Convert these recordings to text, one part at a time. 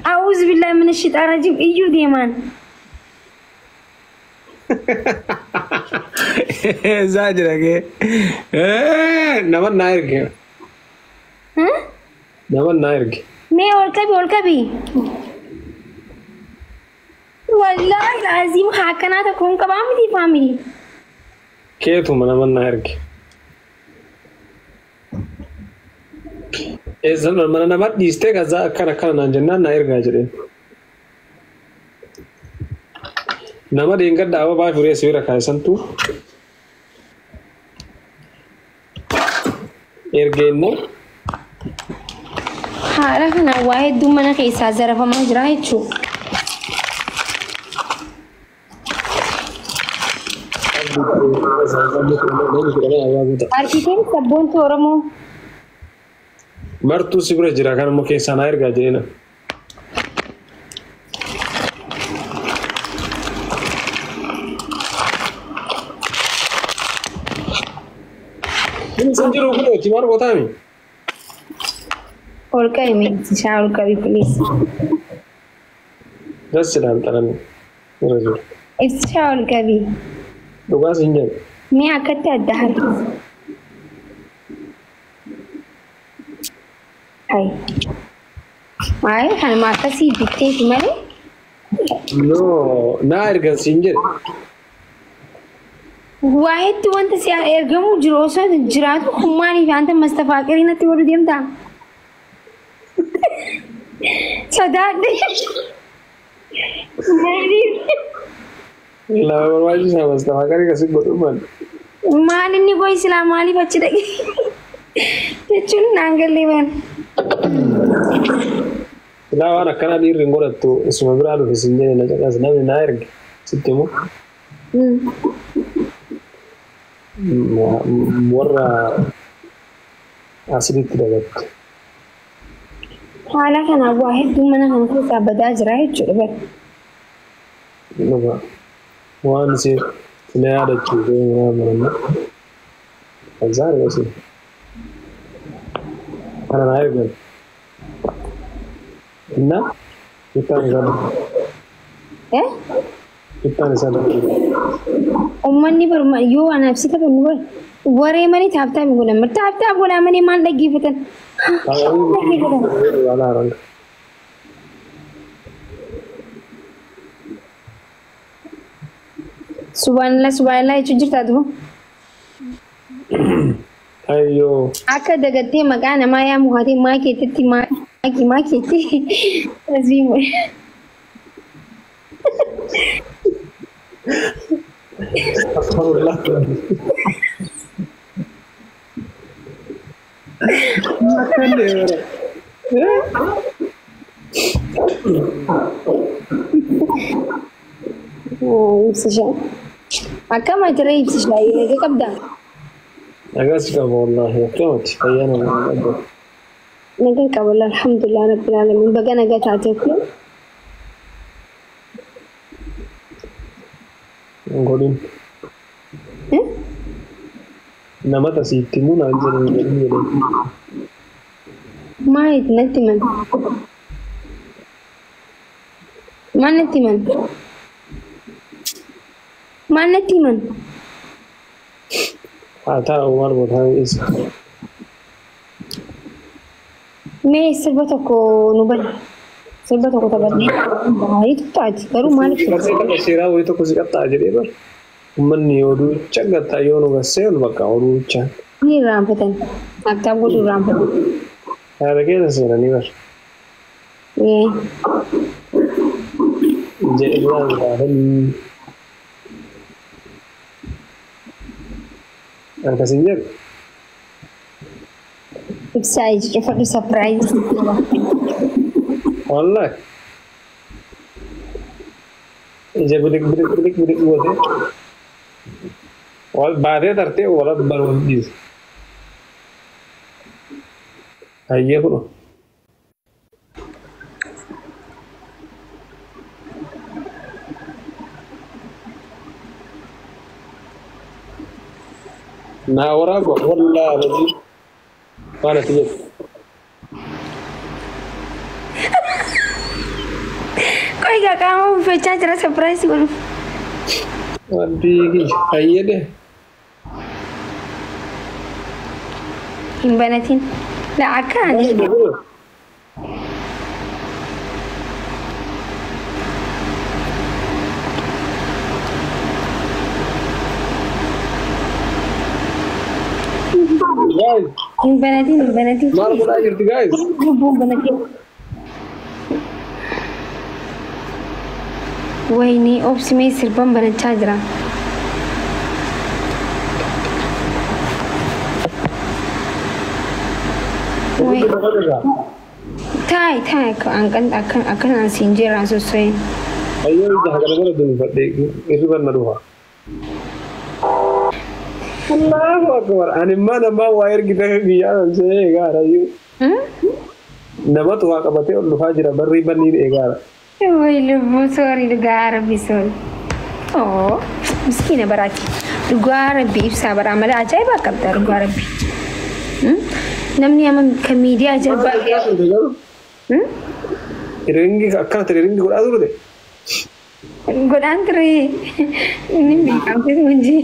A'uuzu billaahi mina shixaan rajiim iyyuu deemaan. Eessaa jira kee? Nama naa erge. Nama naa erge. Mee ol qabi ol qabi. Wallaahi aziim haa akkanaa tokko hin qabaa miti faamilii. Keetuma nama naa erge. Eessa mana nama dhiistee kazaa akkana akkana naan jennaan naa ergaa jedheen. Nama dheengadda ababaa firee si bira kaasantu ergeenna. Haala kanaan waa hedduun mana keessaa zarafamaa jira jechuudha. Arkiteen sabboontuu Oromoo. Martuu si bira jira kan immoo keessaa naa ergaa jedheena. Kun isin jiru kun hojii maal gootaami? Ol qabi mee ishaa ol qabi please. Das jedhaan xalan bira jiru. Ibsishaa ol qabi. Dhugaas hin jedhu. Mee akkatti adda harkisa. Ay. Ay kanuma akkasii bitteeti malee. No, naa ergan siin jedhe. Waa hedduu wanta si ergamuu jiru osoo jiraatu hummaanii fi anta mastafaaqirii natti godhu deemtaa? Sodaadhe. Maaliif? Lama barbaachisaa mastafaaqarii kasi godhu maal? Maal inni goy silaa maaliif achi dhaqe? Jechuun naan gallee bana. Silaa waan akkanaa dhiirri hin godhattu isuma biraa dhufe siin jedhe na caqas namni naa erge sitti himu. Warra asiritti dagatte. Haala kanaan waa hedduun mana kana keessaa badaa jira jechuudha bara. Dhugaa. Waan si na yaadachiise mana. Kansaa argasi. Kana naa ergan. Inna ittaan isaa Eh? ittaan isaa Uummanni baruma yoo anaaf si taphannu bara waree malee taaptaap hin godhan. Taaptaap godhaa malee maal dhaggeeffatan? Dhaggeeffatan. Subhaanallah subhaanallah jechuun jirtaa duba. Ayyoo. Akka dagattee maqaa namaa yaamu haatee maa keetti maakii maa keetti tasbii godhe. Astaghfirullah. Makan deh. Ibsishaa. Akkam ati ree ibsishaa nagaa qabdaa? Nagaa si qaba wallaahi akkamati fayyaa nama qabda. Nagaa qaba alhamdulillah rabbil alamin baga nagaa taate kun. Godin. Nama tasiitti himuu naan jedhan jedhin jedhan. Maaliif natti himan? Maal natti himan? Maal natti himan? Haa taa'u maal gootaa isa. Mee sirba tokko nu bani. Sirba tokko taphannee baay'ee taati garuu maaliif Garsee tapha seeraa wayii tokko si qaxxaa jedhee bara. Uummanni oduucha gatta yoo nu gassee ol bakka oduucha. Ni irraanfatan. Taaptaap godhuu irraanfatan. Yaada keessa seenanii bara. Jedhee biraan gaafanii. Akkasiin jedhu. Ibsaa ija cufadhu sapiraayizii. Wallaahi. Ija bilik bilik bilik bilik gootee. Wal baatee tartee wal baruun dhiise. Hayyee kun. Naa waraaba wallaahi rajii waan ati jettu. Qoy egaa qaama uffachaa jira surprise godhuuf. Rabbii kiyya fayyade. Hin banatin. La akka ani. Guys, Hin banatin, hin banatin. maal godhaa jirti guys? Lubbuun banatin. Wayne obsimee sirban banachaa jira. Wai. Taai taai akkan akkanaan siin jeeraan sosso'een. Ayyoo ija gargara duunfadhe irriban na dhufa. Allahu akbar. Ani immaa namaa waa ergite biyyaa namsee eegaara iyyuu. Namatu waa qabatee ol dhufaa jira barrii banniin eegaara. Way lubbuu sorry, dhugaa rabbi sorry. Oo miskiina baraati. Dhugaa rabbi ibsaa baraa malee ajaa'ibaa qabda dhugaa rabbi. Namni amma kan miidiyaa ajaa'ibaa. Ringi akkana ture ringi godhaa turte. Godhaan ture inni beekamte hojii.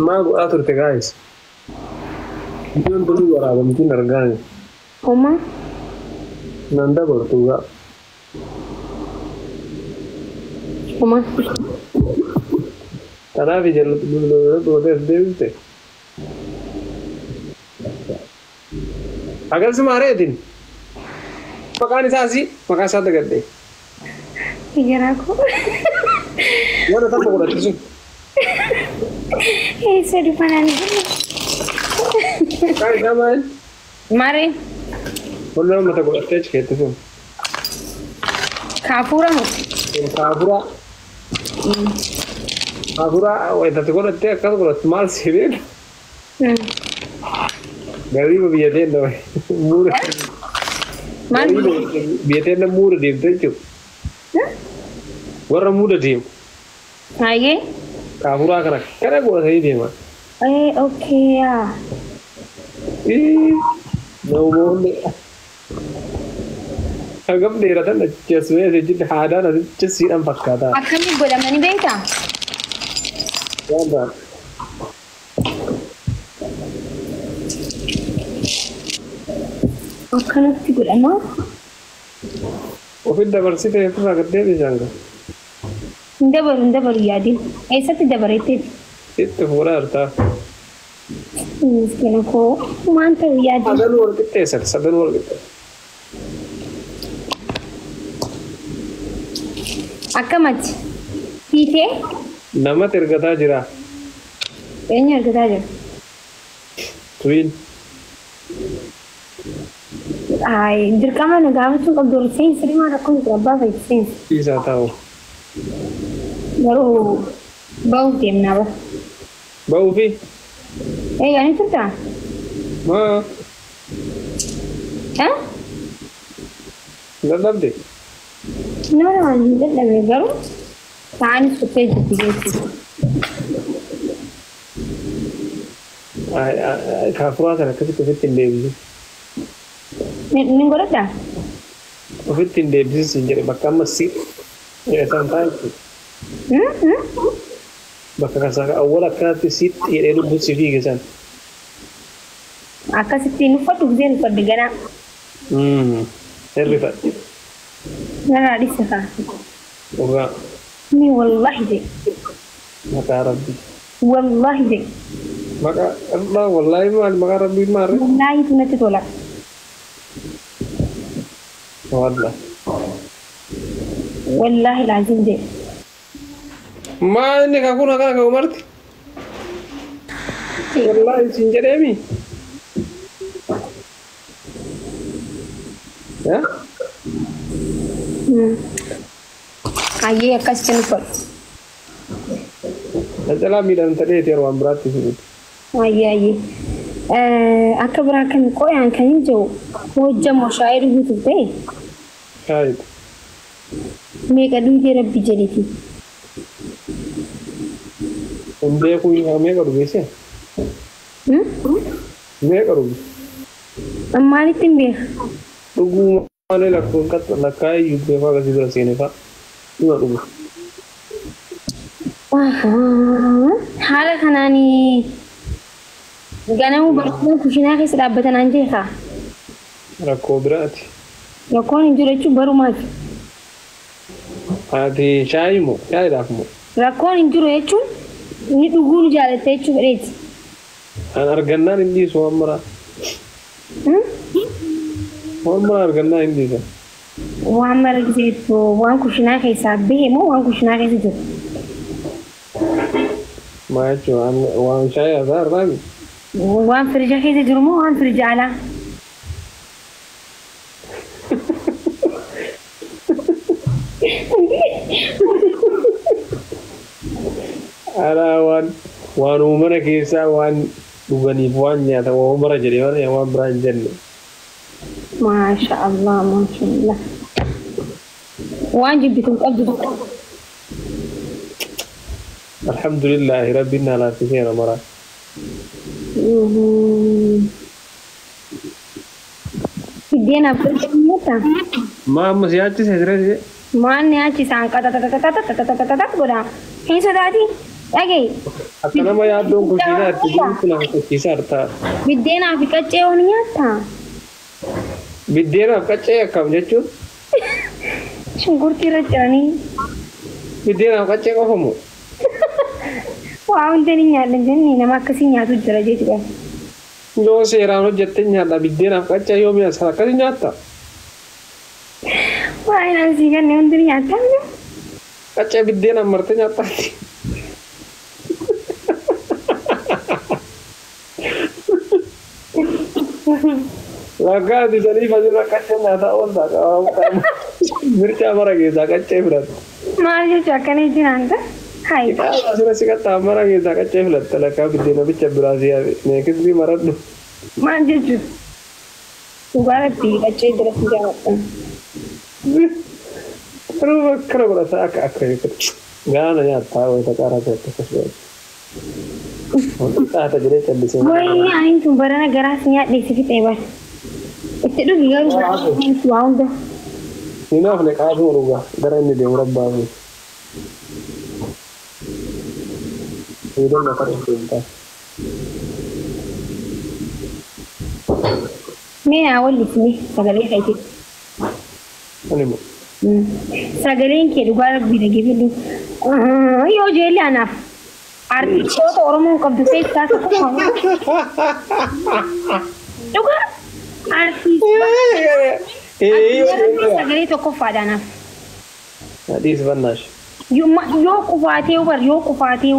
Maal godhaa turte guys? Iddoon toluu waraabamtiin argaani. Homaa. Nan dabartu gaa. Homaa. Kanaaf ija gootee as deebifte. Akkasuma hareetiin. Maqaan isaa asii maqaa isaa dagadhe. Garaa koo. Warra tapha godhatte sun. Eessa dhufanaan Maqaan isaa maal? Maaree. Walloon mata godhattee achi keette sun. Kaafuura moo? Kaafuraa. Kaafuraa wayitatti godhattee akkas godhattu maal si beeku? Gariiba biyya teenya muura. Maal? Biyya teenya muura deemte jechuudha. Warra muuda deemu. Hayyee. Kaafuraa kana kana godhatanii deeman. Okay yaa. Namoonni hagam dheeratan achi as ba'ee haadaan asitti siidhan fakkaata. Akkamiin godhamanii beektaa? Waan ta'an. Akkanatti godhama. Ofitti dabarsitee ofirraa gad deebisaan gaa. Hin dabaru, hin dabaru yaadin. Eessatti dabareettee? Itti fuudhaa jirtaa. Miskiina koo waan ta'u yaadin. Sadanuu wal qixxeessan, sadanuu wal qixxeessan. Akkamatti? Hiitee? Namatti ergataa jira. Eenyu ergataa jira? Tuwiin. Ay, dirqama na gaafachuu qabdu rifeensi rimaa rakkoon jira abbaa fayyadu seensi. Dhiisaa taa'u. Garuu bahuuf deemnaa bara. Bahuu fi? Eegaa ni turtaa? Maa? Eh? Dadhabde? Nama namaan hin dadhabne garuu ta'anis kuttee jirti jechuudha. Kaafuraa sana akkasitti ofitti hin deebisin. Ni godhadhaa? Ofitti hin deebisin siin jedhe bakka amma si jedhe san ta'a jechuudha. Bakka kasaa awwaala akkanatti sitti jedhee lubbuun si fiige san. Akkasitti hin uffadhu giseen uffadhe ganaa. Hirrifadhe. Narraa dhisa kaa. Dhugaa. Ni wallahi jedhe. Maqaa rabbii. Wallahi jedhe. Maqaa Allah wallahi maal maqaa rabbii maal? Wallahi natti tola. Wallah. Wallahi laazim jedhe. Maal inni kakuun akkana ka'u marti? Wallahi siin jedheemi. Ayyee akkas jennu uffadhu. Daldalaa miidhamta dheeti yeroo waan biraatti fuudhu. Ayyee ayyee. Akka biraa kan qoyaan kan hin jiru hojjamoo shaayii dhuguu turte. Shaayiidha. Meeqa dhugdee rabbi jedhiti. Hin beeku meeqa dhugeesse? Meeqa dhuge? Maalitti hin beeku? Dhuguu Malee lakkoon lakkaa'ee iyyuu beekaa akkasii bira seenee fa'a. Dhuma dhuma. Haala kanaan ganamuu barbaadaan kushinaa keessa dhaabbatan aan jeekaa. Rakkoo biraati. Rakkoon hin jiru jechuun barumaati. Ati shaayii moo shaayiidhaaf moo? Rakkoon hin jiru jechuun inni dhuguu nu jaalatta jechuu fedheeti. An argannaan hin dhiisu waan maraa. Waan maraa argannaan hin dhiisan. Waan mara gizeettu waan kushinaa keessaa bahe moo waan kushinaa keessa jiru? Maa jechuun waan shaayii haasaa irraa Waan firija keessa jiru moo waan firija alaa? Alaa waan waan uumana keessaa waan dhuganiif waan nyaatan waan mara jedhee malee waan biraa hin jenne. Maasha Allah, maasha Allah. Waan jibbitu hin qabdu. Alhamdulillahi rabbiin na laaffiseera maraa. Biddeenaaf nyaata? Maa amma si yaachise siree Maal nyaachisaan qaxaxaxaxaxaxaxaxaxax godha. Hin sodaatin. Dhaga'i. Akka nama yaaddoon kushiinaa itti jirutti na hubachiisa hartaa. Biddeenaa fi qaccee waan nyaattaa? Biddeenaaf qaccee akkam jechuun? Shunkurtii irra ciranii. Biddeenaaf qaccee qofa moo? Waa hunda ni nyaadha jennee nama akkasii nyaatu jira jechuudha. Yoo seeraan hojjette nyaadha biddeenaaf qaccee yoo mi'a akkasii nyaatta? Waa inni asii ganne hundi ni nyaattaa? Qaccee biddeenaan martee nyaattaati. Lakkaa ati sanii asirra qaccee nyaataa oolta. Mirchaa mara keessaa qaccee filatta. Maal jechuun akkana jiraan ta'a? Hayi. Asirra si qaxxaa mara keessaa qaccee filatta lakkaa biddeena bicha biraa si yaabe. Meekisni maradhu. Maal jechuun? Dhugaa rabbii qaccee jira si jaalladha. Garuu akkana godhata akka akka jechuudha. Gaana nyaattaa wayita qaaraa ta'e akkas godhata. Xaata jedhee callisee. Wayii ani tun barana garaas nyaadhee si fixee bara. Itti dhugi garuu waa hunda. Hinaafne qaasuma dhugaa gara inni deemu rabbaa fi. Fayyadamni afaan hin deemtaa. Mee naa wallisni sagalee keetii. Ani moo? Sagaleen kee dhugaa rabbii dhageeffadhu. Yoo jeelli anaaf artistoota Oromoon qabdu keessaa tokko. Dhugaa artistoota sagalee tokkoffaadha anaaf. Adiis bannaash. Yoo qufaatee bar yoo qufaatee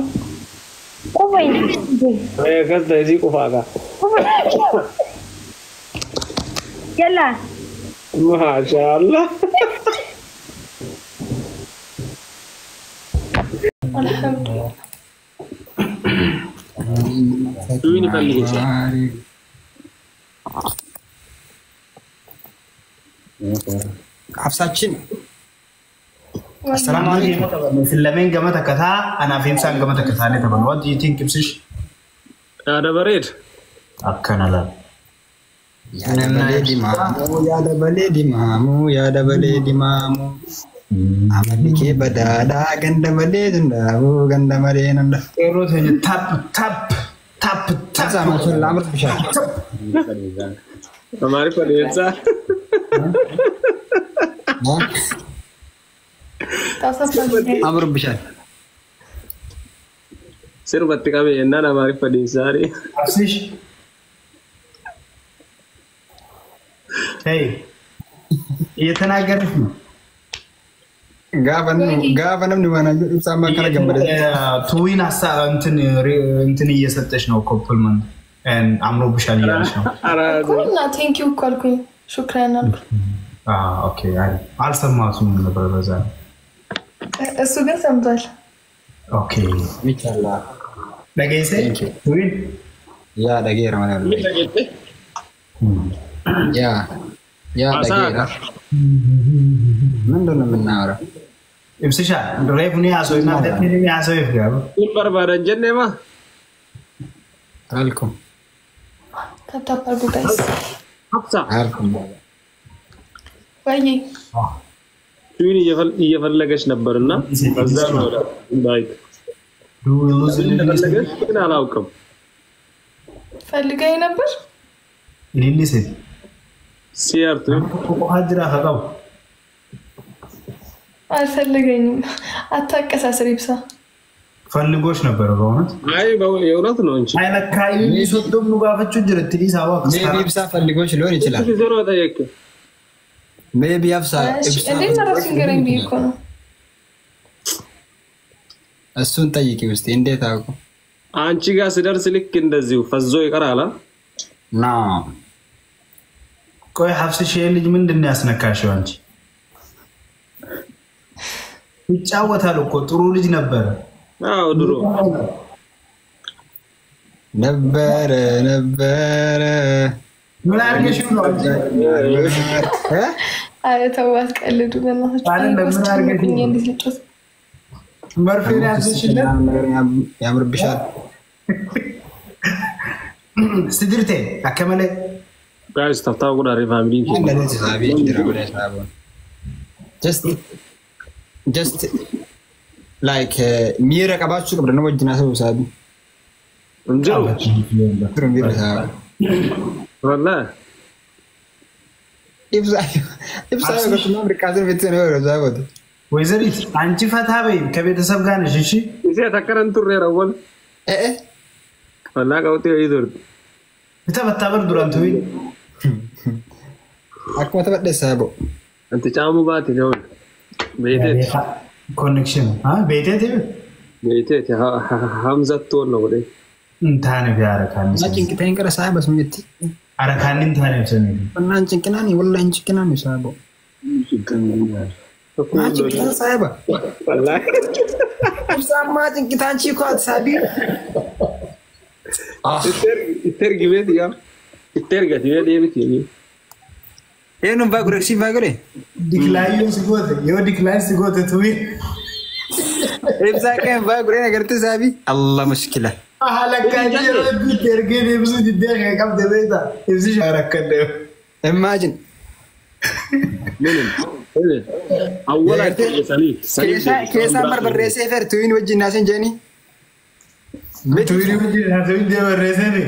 qufa hin Akkas ta'e sii qufaa kaa. Qufa. Yalla. Maasha Allah. Alhamdulillah. Duwini falli Hafsaachiin. Assalaamu alaikum. Lameen gama takka taa anaaf himsaan gama takka taanee taphan. What do you think Ibsish? Yaada bareeda. Akkana laala. Yaada balee dimaamuu, yaada balee dimaamuu, yaada balee dimaamuu. Amalli kee badaadhaa ganda malee danda'amuu ganda malee nanda. Qeerroo teenya tap tap tap tap. Hafsaa maashallaa amr bishaan. Amaariffa dhiyeessaa. Amr bishaan. Sirbatti qabee jennaan amaariffa dhiyeessaa. Ibsish. Hey. እየተናገረች ነው። Gaafa namni waan jedhu ibsaa amma akkana gammadee. ትዊን እንትን እየሰጠች ነው ኮምፕሊመንት አምሮብሻል እያለች ነው። እኮ እና ቴንክ ዩ እኮ አልኩኝ። ሹክራን አልኩ። ኦኬ አልሰማሁትም ነበር በዛ። እሱ ግን ሰምቷል። ኦኬ dhageesse ትዊን Yaa dhageera malee. Yaa yaa dhageera. ምንድን ነው የምናወራው? Ibsisha reefu ni haasoo ni haasoo gaafa. Hin barbaadan jennee maa? አልኩም ታፕ ታፕ አድርጉ ጋይስ። Hafsa. አልኩም። ወይ ቱዊን እየፈለገች ነበርና በዛ ነው እንዳይት እንደፈለገች ግን አላውቅም። ፈልጋኝ ነበር ሊሊሴ ሲያርቱ ሀጅራ ከቀው አልፈለገኝም። አታቀሳስር ይብሳ ፈልጎች ነበር በእውነት። አይ የእውነት ነው እንጂ አይ ለካ ሶዶም ኑጋፈቹ ጅረት ዲሳዋ ሜቢ ኢብሳ ፈልጎች ሊሆን ይችላል። ዜሮ ጠየቅ ሜቢ አፍሳ ኢብሳ እንዴት ነው እራሱ ንገረኝ ብዬ እኮ ነው። እሱን ጠይቂ ውስጥ እንዴት አውቁ አንቺ ጋር ስደርስ ልክ እንደዚሁ ፈዞ ይቀራል። ና ቆይ ሀፍስሽ ይሄ ልጅ ምንድን ነው ያስነካሽው? አንቺ ይጫወታል እኮ ጥሩ ልጅ ነበረ። አዎ ድሮ ነበረ ነበረ። ምን አድርገሽው ነው አንቺ? አረ ተው አትቀልዱ በእናታችሁ። እንዴት ልጫወት? መርፌ ያዝሽለት ያምርብሻል። ስድርቴ አከመለ ጋይስ ታፍታ ጉዳሪ ፋሚሊ ጀስት ላይክ miira qabaachuu qabda nama wajjin haasa'uu isaatii. እንጅሩ Ture miira isaa. ወላሂ Ibsaa ibsaa yoo mirqaasin bitti ነው yeroo isaa ወይዘሪት አንቺ ፈታ በይ፣ ከቤተሰብ ጋር ነሽ። እሺ እዚህ ተከረን ቱሬ ረወል Eh ወላ ቀውጤ ይዞር ብተበታበር ዱራን ትዊ akkuma taphadhe saabo. አንተ ጫሙ ባቲ ነው ቤቴት ኮኔክሽን ቤቴት ቤቴት ሀምዘት ነው ወደ እንታነ ቢያረካን Na cinqiteen gara saaba sun jetti. አረካን እንታነ ሰኒ Wannaan cinqinaani wallahi cinqinaani saabo. Maa cinqitaan saaba. ወላሂ Ibsaan maa cinqitaan chiikoo ati saabii. itti ቤት ያ itti ergati ቤት deebiti Eenyuun baa gure siin baa gure. ዲክላይን ሲጎተ የው ዲክላይን ሲጎተ ትዊ Ibsaa kan baa gure agartee saabii. Allah mushkila. አለካ ergee deebisuu diddee kan qabde beektaa ibsi rakkadde Imagine. ምንም awwala sanii Keessaan barbarreessee feertuun wajjin naasin jeeni. Tuwii wajjin barreessee.